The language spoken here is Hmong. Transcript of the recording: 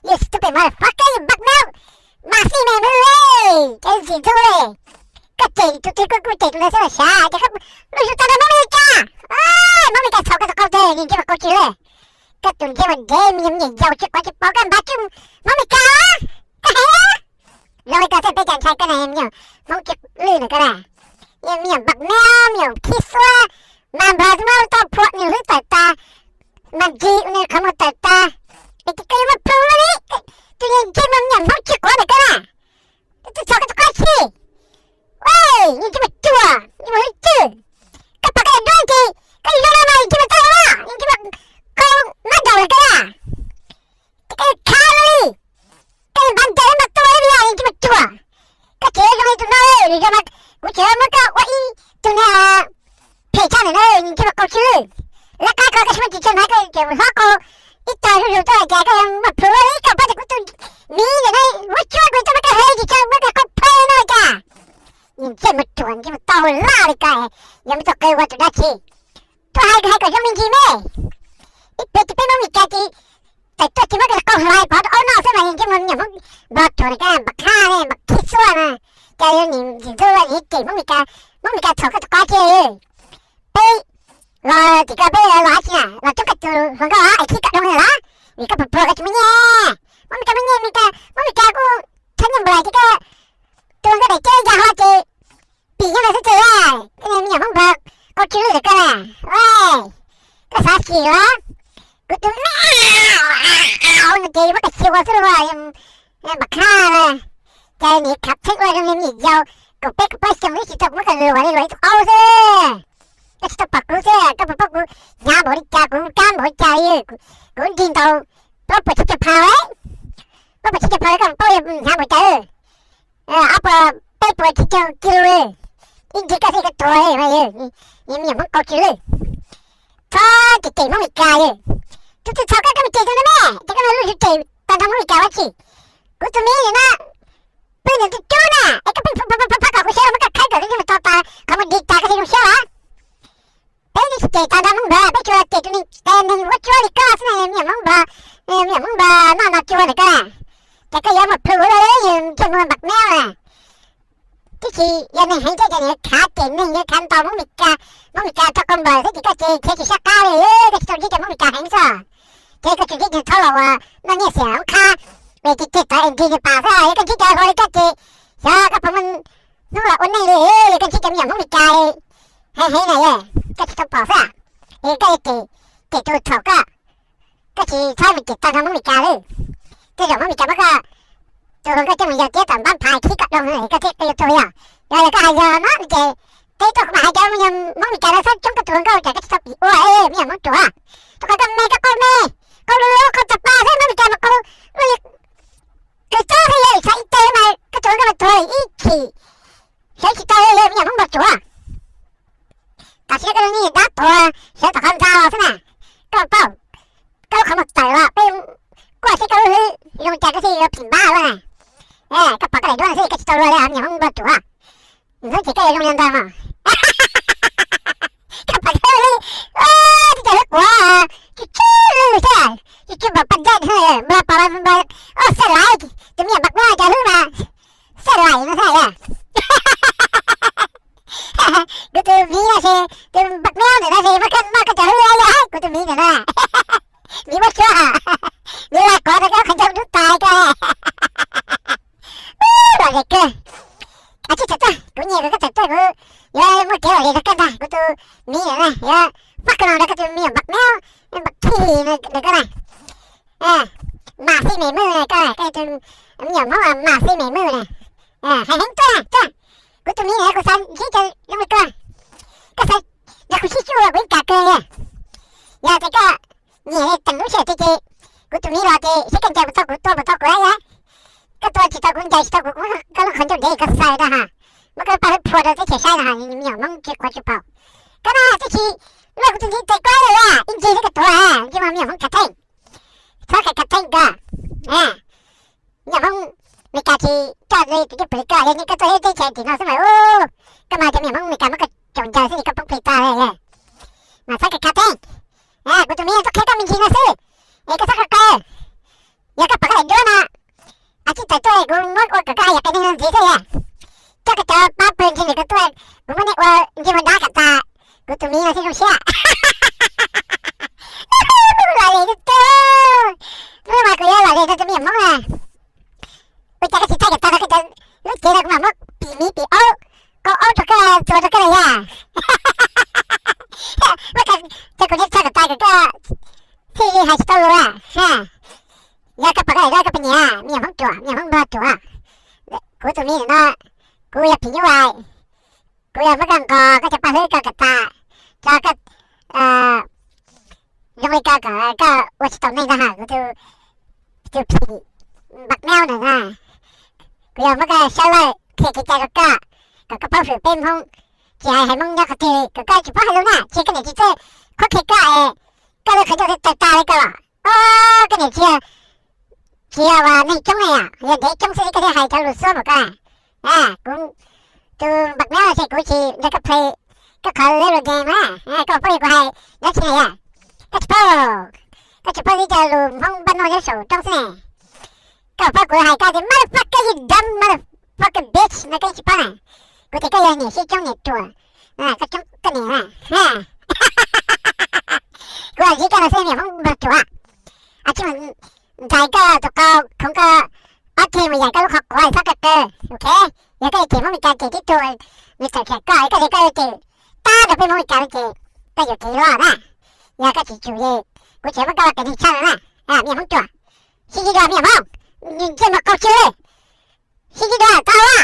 You stupid motherfucker, you bug mouth. Mas xij me me, ces ntxim ntxub li. Koj cem tus twg koj kuj cem tus ntawd xwb los sav, ces koj lub zug tau rau Hmoob Meskas. Hmoob Meskas txhaum koj tus qau tiag, niag ntsej muag qau tsw lwj. Koj tus ntsej muag dev, me nyuam me nyuam yaus tsis quav tsis pom koj npaj tswb Hmoob Meskas. Koj heev. Zoo li koj thiaj peb cas ntshai koj na, me nyuam Hmoob tsw lwj na koj na. Me nyuam npam meb, me nyuam khib xuab, mas npawg twb muab tau phuam nws hlwb tawm tas, mas ntsis ua nws qhov muag tawm tas, es koj yuav muaj plhu li. Tus niag ntsej muag me nyuam Hmoob tsw quav ntawm koj na, twb txhaum koj tus qab tshij. Ej, niag ntsej muag ruam, niag muag hlwb tswj, koj pom koj yuav duab ces koj yuav zoo no mas niag ntsej muag tag, niag ntsej muag qau mab daus lawm koj na. Ces koj yuav khav li, koj yuav npav ncaws npav tuaj li os niag ntsej muag ruam. Koj tseem zoo li tus no, nws zoo mas kuv tseem muab koj ua ib tug niag phem tshaj ntawm no, niag ntsej muag qau tsw lwj. Lawv qab ko koj tsis muaj tsis tseg hnov koj tseem hlob qau ib tog zuj zus tuaj cas koj yuav muaj plhu li, koj paub tias kuv tus miv ntawm no vuab tsuab kuv tuaj muab koj hle tsis tseg muab koj qau phawj no cas. Niag ntsej muag ruam, ntsej muag tau laj li koj, yuav muab tau qw ua tus dab tsi? Tuaj hais hais kom zoo me ntsis me. Ib pliag ces peb Hmoob Meskas ces tawm tuaj ces muab koj qau hlais pov rau aub noj xwb mas niag ntsej muag me nyuam Hmoob npog ruam na, koj npam khab ne, npam khib xuaj na, cas yuav nim ntxim ntxub ua niag cem Hmoob Meskas, Hmoob Meskas txhaum koj tus qab tiag. Peb los tim ko peb los dab tsi na, los coob koj tus hluas nkauj es khib koj doo li lawm, vim koj pluag pluag koj tsis muaj nyiaj. Hmoob Meskas muaj nyiaj, Meskas, Hmoob Meskas kuj txhob nyiaj npaum li koj, tus hluas nkauj daim ceb ya hlo ces pim nyob ntawd xwb ces, koj niag me nyuam Hmoob npog qau tsw lwj ntawm koj na. Koj xav xyem los? Kuv tus me no ces muab koj xyuas xwb los npam khab na. Cas nim khav theeb ua zoo li me nyuam yaus, kaum peb kaum plaub xyoo twb tsis tau kuv muab koj luam li luam ib tug aub xwb. Koj tsis tau pom kuv xwb koj puas paub kuv hnyav npaum li cas, kuv kab npaum li cas li. Kuv nrig ntaus plaub puas tsib caug phav, plaub puas tsib caug phav koj puas paub hnyav npaum cas. Ob puas peb puas tsib caug kilo, ib nrig koj xwb koj tuag li. Me nyuam Hmoob qau tsw lwj, txhob cem cem Hmoob Meskas li. Tus twg txhaum koj koj mus cem tus ntawd me, ces koj mus lub zog cem tag nrho Hmoob Meskas ua tsi? Kuv tus miv nim no pw ntawm ntug cub na, es koj pheej phab kom kuv siab los muab koj khawb kom koj yeej mus to tas qhov muag dig tas koj thiaj zoo siab los? Peb twb tsis cem tag nrho Hmoob npog, peb tsuas cem tus neeg tes neeg vuab tsuab li koj xwb na, me nyuam Hmoob npog, me nyuam Hmoob npog noj no cua ntawm koj na. Ces koj yuav muaj plhu ua luaj li, yog ntsej muag npam meb na. Twb tsis yog neeg heev thiab ces nws khav cem neeg, yuav khav ntaus Hmoob Meskas, Hmoob Meskas rau qau npaws thiab ces koj ces khiav tsis sab qab li, koj tsis tau ntsib cov Hmoob Meskas heev xwb. Ces koj tsuas ntsib cov thaub los uas noj nyiaj xiam hoob qhab, es ceg tov es nrig nws pas xwb, yog koj ntsib cov hluas li koj ces xyov koj puas muaj hnub los ua neej li. Yog koj ntsib cov me nyuam Hmoob Meskas heev heev na, koj tsis tau pom xwb, es koj yuav cem, cem tus txhaum koj. Koj tsis txhob mus cem tag nrho Hmoob Meskas li. Tej zaum Hmoob Meskas muab koj tus hluas nkauj coj mus yawg tiab tom npab phav khib koj doo, koj thiaj koj yuav tuag yog. Yog koj hais yog no ces teb tuaj kuv mam hais cov me nyuam Hmoob Meskas no txhob coob koj tus hluas nkauj, cas koj tsis tau pim ua me nyuam Hmoob ruam. Rau qhov koj me koj qau me, qau lub qau tag pas xwb, Hmoob Meskas mas qau luaj li kws txob xwb, yog xav ib teg mas koj tus hluas nkauj mas tuag ib chim, sawv tsis tau li, yog me nyuam Hmoob npog ruam. Tam sim no koj zoo li dab tuag sawv tom qhov ntxa los xwb na. Koj paub, koj lub qhov muag tawm los peb kuaj seb koj lub hlwb zoo cas koj thiaj yuav phim npab luaj na. Koj pom koj daim duab no xwb koj tsis tau luag li, me nyuam Hmoob npog ruam. Hnub ces koj yuav zoo li ntag mas. Koj pom koj li, twb cov hlwb quav, tsw tsw lwj xwb, tsw tsw npaum paj dej, npog pom npog, xaj lais, tus me nyuam npam npog cov hlwb mas xaj lais no xwb. Kuv tus miv no ces tus npam meb ntawm no ces muab koj noj koj cov hlwb yog kuv tus miv ntawm no. Miv muab tsuab, miv la kov rau koj qhov ncauj dub tas koj. Lom zem kawg. Tsib tawm tuaj, kuv nyiam koj tawm tuaj kuv yuav muaj kev lom zem rau koj ntag kuv tus miv ntawm no, yuav fab koj los rau koj tus me nyuam npam meb, npam khib ntawm koj na. Mas xij mem mwj na koj, koj tus me nyuam Hmoob mas xij mem mwj na. Hais heev tuaj na, tuaj. Kuv tus miv ntawm no kuv xav ntsib cov zoo li koj, koj xav nrog kuv sib cuj kuv yeej kam kawg li. Yog tias koj nyiam teem lub sij hawm tiag ces kuv tus miv los ces seb koj ncaws puas tau kuv, tua puas tau kuv a. Koj tua tsis tau kuv, ncaws tsis tau kuv, kuv muab koj lub qhov ncauj dev koj xaws ntag ha, muab koj lub paj hlwb phua rau teb chaws saib ntag ha, me nyuam Hmoob tsis quav tsis pom. Koj no twb tsis luaj kuv tus miv tes kuv lawm, ib ncig thiab koj tuag, ncig mas me nyuam Hmoob khav theej, txhob khav khav theej koj. Me nyuam Hmoob Meskas tsis coj li tus cwj pwm li koj, yog nyiam koj tuaj teb chaws tim no xwb mas, koj mas cov me nyuam Hmoob Meskas muab koj tsaus ncaws xwb ces koj poob plig tag li. Mas txhob khav khav theej. Kuv tus miv tuaj qhia koj me ntsis no xwb, es koj txhob khav khav. Yog koj pom koj daim duab Ua cas koj tsis thaij kom tag rau koj cov lub cev no, kuv mam muab pim miv pim aub, qau aub rau koj, txuas rau koj los yog. Muab cov kuv niam thaij kom tag kom koj thiaj li hais tsis tau lus a. Yog koj pom koj daim duab koj puas nyiam? Me nyuam Hmoob ruam, me nyuam Hmoob npog ruam. Kuv tus me no, kuv yog phim nyuj vais, kuv yog muab koj nqos koj cov paj hlwb koj kom tas, tso koj zoo li ko kom koj ua tsis tau neeg ntag. Kuv tus phim npam meob ntawm na, kuv yog muab koj sab laj qhia kev cai rau koj, kom koj paub hwm peb Hmoob, tsis hais hais Hmoob nyob qhov twg kom koj tsis paub hais lus na, tsis koj niam tsis txawj qhuab qhia koj es koj lub qhov ncauj thiaj tawg tag li koj los. Koj niam tsis yog, tsis yog neeg coob ne, yog ntev coob xwb koj thiaj hais cov lus xuab npaum koj. Kuv tus npam meob ces kuv tsis nrog koj play koj qhov leb lus game na. Koj paub li kuv hais dab tsi ne yog? Koj tsis paub, koj tsis paub li cov lus Hmoob npaj noj nyob saum roob xwb ne. Koj paub kuv hais koj tias motherfucker, you dumb motherfucker bitch no koj tsis paub na. Kuv tias koj yog niam siab coob niam ruam, koj coob koj niam. Kuv los zib koj no xwb niam Hmoob npog ruam. Tsis mus ntais koj tus qau khoov koj ob ceg mus yaim koj lub qhov quav txhob qw qw, ok? Yog koj yuav cem Hmoob Meskas cem tib tug nws txawm khiam koj, koj tias koj yuav cem tab rau peb Hmoob Meskas no ces koj yuam kev loj na. Yog koj tsis tsum ces kuv tseem muab koj los qias neeg tshaj no na, me nyuam Hmoob ruam. Sib ntsib dua me nyuam Hmoob, ntsej muag qau tsw li. Sib ntsib dua tau a.